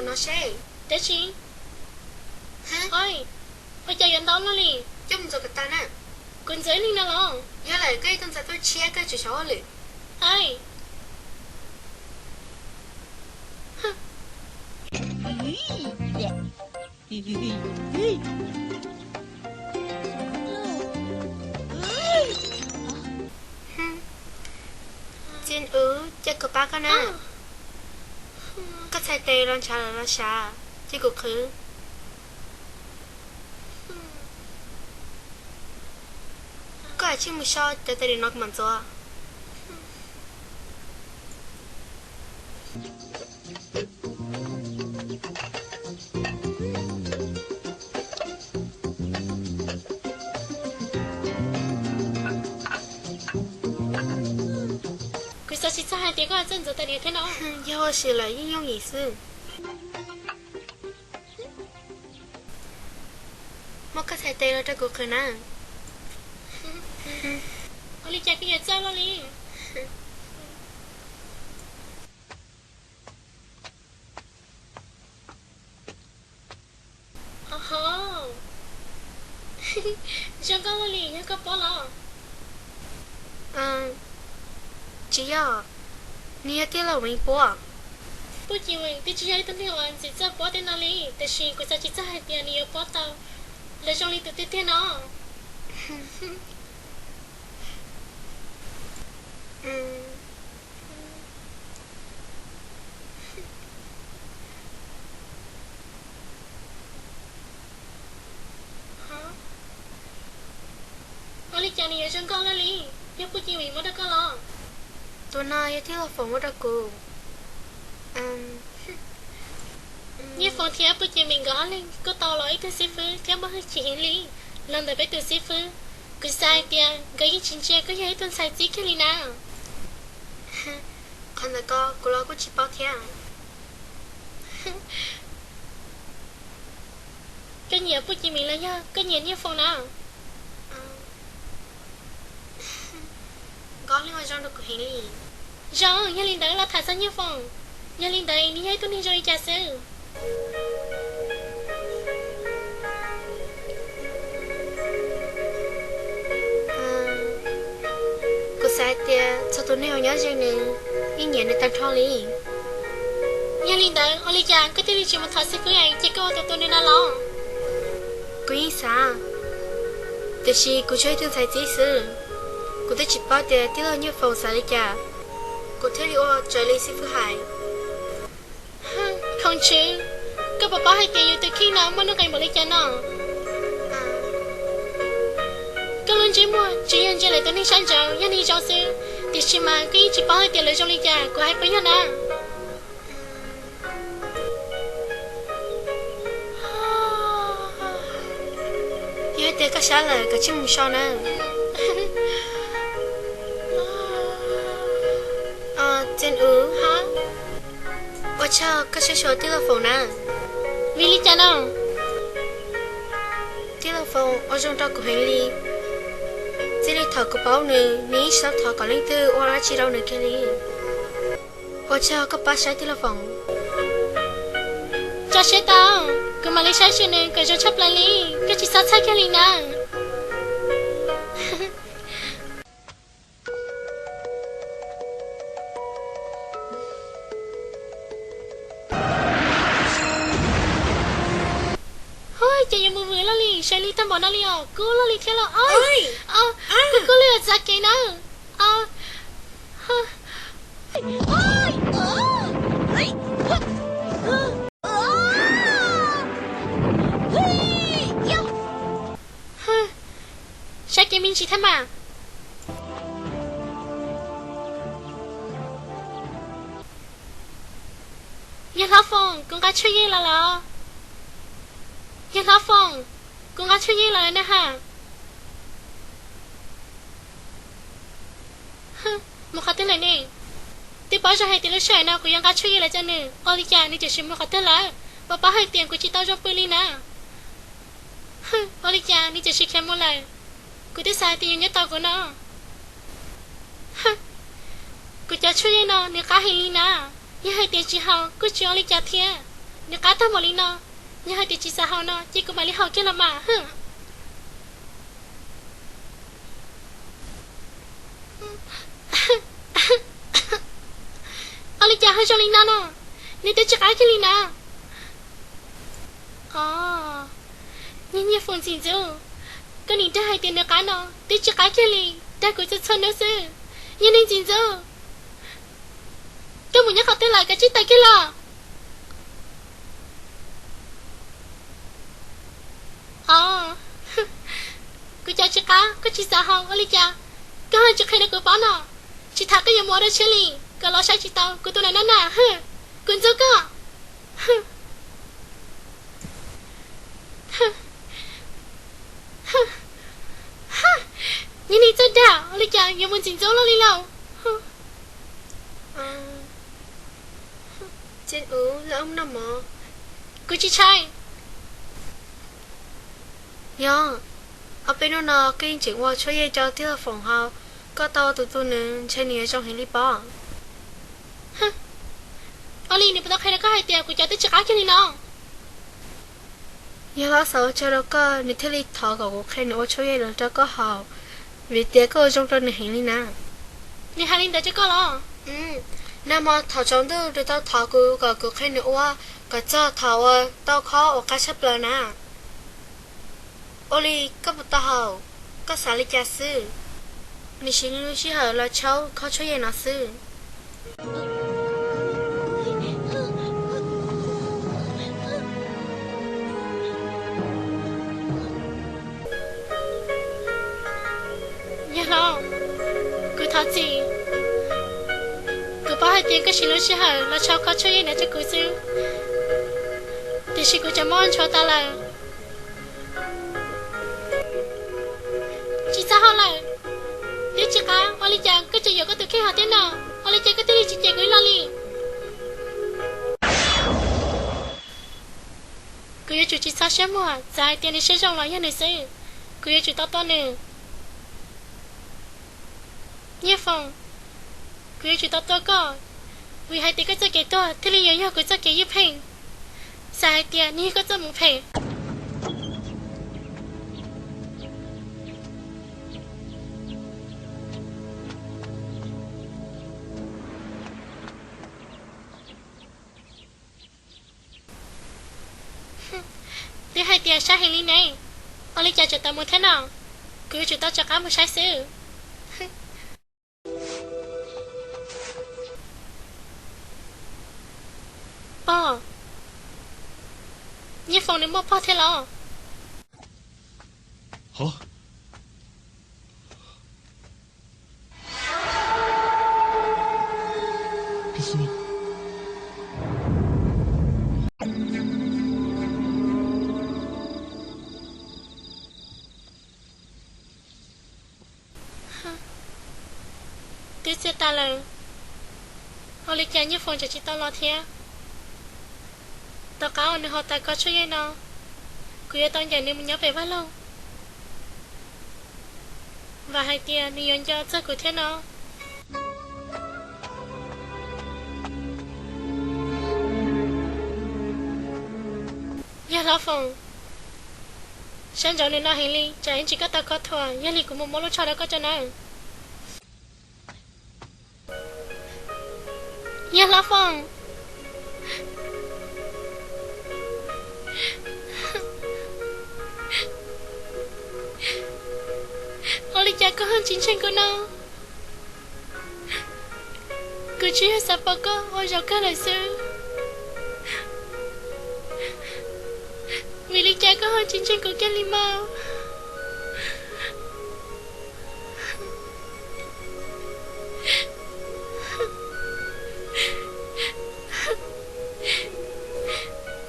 No seb. Dab tsi? Ua cas yuav ntau luaj li? Coj mus ntxuav kom tag na. Kuv ntxuav ib leeg no los? Yog lawm, koj ib tug ntxhais tuaj tshiab koj tseem xyaum hauj lwm. Txiv, wb coj koj pab koj na. Koj txhais tes los ntshav los los sav, cia kuv qhwv. Koj cia li mus so cov tais diav no kuv mam ntxuav. Kuv xav tsis txog hais tias koj txawj ntxuav tais diav thiab no. Yog ua si lawm yeej yooj yim xwb. Muab koj txhais tes los rau kuv qhwv na. Ua li cas koj yuav txawj luaj li? Ho ho, zoo nkauj luaj li, yog koj puab los? Tsis yog, nws yog tij laug Veev puab. Puj Ci Veev twb tsis yog ib tug neeg uas ntxim txawj puab tej no li, tiam sis kuv xav tsis txog hais tias nws yuav puab tau lawv zoo li tus twg tiag no. Ua li cas nws yuav zoo nkauj luaj li? Yog Puj Ci Veev muab rau koj los? Tus no yog tij laug Foom muab rau kuv. Nyiaj Foom thiab Puj Ci Veev nkawd ob leeg kuj tau los ib tug xib fwb thiab muaj hwj chim heev li los ntawm peb tus xib fwb. Kuv xav hais tias nkawd yeej tsis ntsia koj yog ib tug ntxhais txib kiag li na. Qhov ntawd ko kuv los kuj tsis paub thiab. Koj nyiam Puj Ci Veev los yog koj nyiam Nyiaj Foom na? Nkawd ob leeg ua zoo rau kuv heev li. Zoo, yog li ntawd los tham txog Nyiaj Foom. Yog li ntawd nws yog ib tug neeg zoo li cas xwb? Kuv xav hais tias txhua tus neeg uas nyob ze nws yeej nyiam nws tag nrho li. Yog li ntawd ua li cas koj thiaj li tsis mus thov xib fwb es cia koj ua tus tu nws no los? Kuv yeej xav, tiam sis kuv tsuas yog ib tug ntxhais txib xwb. Kuv twb tsis paub tias tij laug Nyiaj Foom xav li cas, kuv thiaj li ua raws li xib fwb hais. Khoom tswv, koj puas paub hais tias yus tus kheej no muaj nuj nqis npaum li cas no? Koj lub ntsej muag tsis yog ntsia lawv tus neeg sab nraud yog neeg zoo xwb, tiam sis mas koj yeej tsis paub hais tias lawv zoo li cas, kuv hais puas yog na? Yog hais tias koj sab lawm koj cia li mus so na. Txiv, ua tsaug koj saib xyuas tij laug Foom na. Vim li cas no? Tij laug Foom ua zoo rau kuv heev li. Txij li thaum kuv paub nws, nws yeej tsis tau thov kom leej twg ua dab tsi rau nws kiag li. Ua tsaug koj pab saib tij laug Foom. Tso siab tau, kuv mam li saib xyuas nws kom zoo tshaj plaws li, koj tsis txhob txhawj kiag li na. Huaj, ces yuav mus vwm loj li, saib li tag npaum no li os, kub loj li thiab los. Kub kub li txav kev na. Saib kev me ntsis thiab mas. Yawg hlob Foom, kuv nqa tshuaj yeej los lawm. Yawg hlob Foom, kuv nqa tshuaj yeej los lawm na ha. Mus qhov twg lawm ne? Twb paub zoo hais tias lub sij hawm no kuv yuav nqa tshuaj yeej los rau nws, ua li cas nws tseem sim mus qhov twg lawm? Puas paub hais tias kuv tsis tau zoo pw li na? Ua li cas nws tseem sim khiav mus lawm? Kuv twb xav hais tias yus nyob tos kuv no. Kuv cov tshuaj yeej no nws qab heev li na, yog hais tias tsis haus kuj tsis ua li cas thiab. Nws qab tag npaum li no, yog hais tias tsis xav haus no ces kuv mam li haus kiag los mas. Ua li cas ho zoo li no no? Nws twb tsis qab kiag li na. Os, Nyiaj Nyiaj Foom ntxim ntxub, koj nim dag hais tias nws qab no twb tsis qab kiag li, dag kuv txhua txhua hnub xwb. Yog neeg ntxim ntxub, koj mus nyob qhov twg lawm, koj tsib taws kiag los. Os, kuv cov tsis qab koj tsis xav haus ua li cas? Koj ho tsis qhia rau kuv paub no? Tsis tham koj yuav mus ua dab tsi li, koj los saib tsis tau kuv tus nas na na. Kuv ntxub koj. Nyiaj Nyiaj txawj dag ua li cas yuav mus ntxim ntxub luaj li lauj. Txiv ub, lawv ub noj mov. Kuv tsis ntshai. Yog, ob peb hnub no koj yeej tseem ua tshuaj yej rau tij laug Foom haus, koj tau tus tu nws ntshe nws yuav zoo heev li pob. Ua li nws puas tau qhia rau koj hais tias kuv cov twb tsis qab kiag li no? Yog hlob xav ua tsaug rau koj nws thiaj li thov kom kuv qhia nws ua tshuaj yej los rau koj haus, vim tias koj ua zoo rau nws heev li na. Nws hais li ntawd rau koj los? Nag hmo thaum tsaus ntuj nws tau thov kuv kom kuv qhia nws ua kom txog thaum uas tau khob uas qab tshaj plaws na. Ua li koj puas tau haus? Koj xav li cas xwb? Nws siv lub sij hawm los tshawb khob tshuaj yej no xwb. Yawg hlob, kuv thov txim. Kuv paub hais tias koj siv lub sij hawm los tshawb khob tshuaj yej no rau kuv xwb, tiam sis kuv tseem muab ntshua tas lawm. Tsis txhob haus lawm, twb tsis qab, ua li cas koj tseem yuav koj tus kheej hov thiab no? Ua li cas koj thiaj li tsis cem kuv ib los li? Kuv yuav tsum tsis txhob siab muag, txawm hais tias nws siab zoo los yog nws xwb, kuv yuav tsum tau tua nws. Nyiaj Foom, kuv yuav tsum tau tua koj, vim hais tias koj txoj kev tuag thiaj li yuav yog kuv txoj kev ywj pheej. Xav hais tias nws yog koj txoj mus phem. Twb hais tias saib heev li ne, ua li cas tseem tawm mus thiab no? Kuv yuav tsum tau rov qab mus saib xwb. Pog, Nyiaj Foom nws muaj pog thiab los? Twb txias tas lawm, ua li cas Nyiaj Foom tseem tsis tau los thiab? Tom qab uas nws haus tas khob tshuaj yej no, kuv yuav tau ncaim nws mus nyob pem vaj loog, vam hais tias nws yuav nco txog kuv thiab no. Yawg hlob Foom, sab nraud nws no heev li, tsam ib ntsis koj tau khob thuam, yog li kuv mus muab lub tsho rau koj tso nawb. Yawg hlob Foom, ua li cas koj ho tsis ntseeg kuv no? Kuv tsis yog xav pom koj ua zaum kawg lawm xwb. Vim li cas koj ho tsis ntseeg kuv kiag li mas?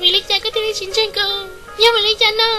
Vim li cas koj thiaj li tsis ntseeg kuv? Yog vim li cas no?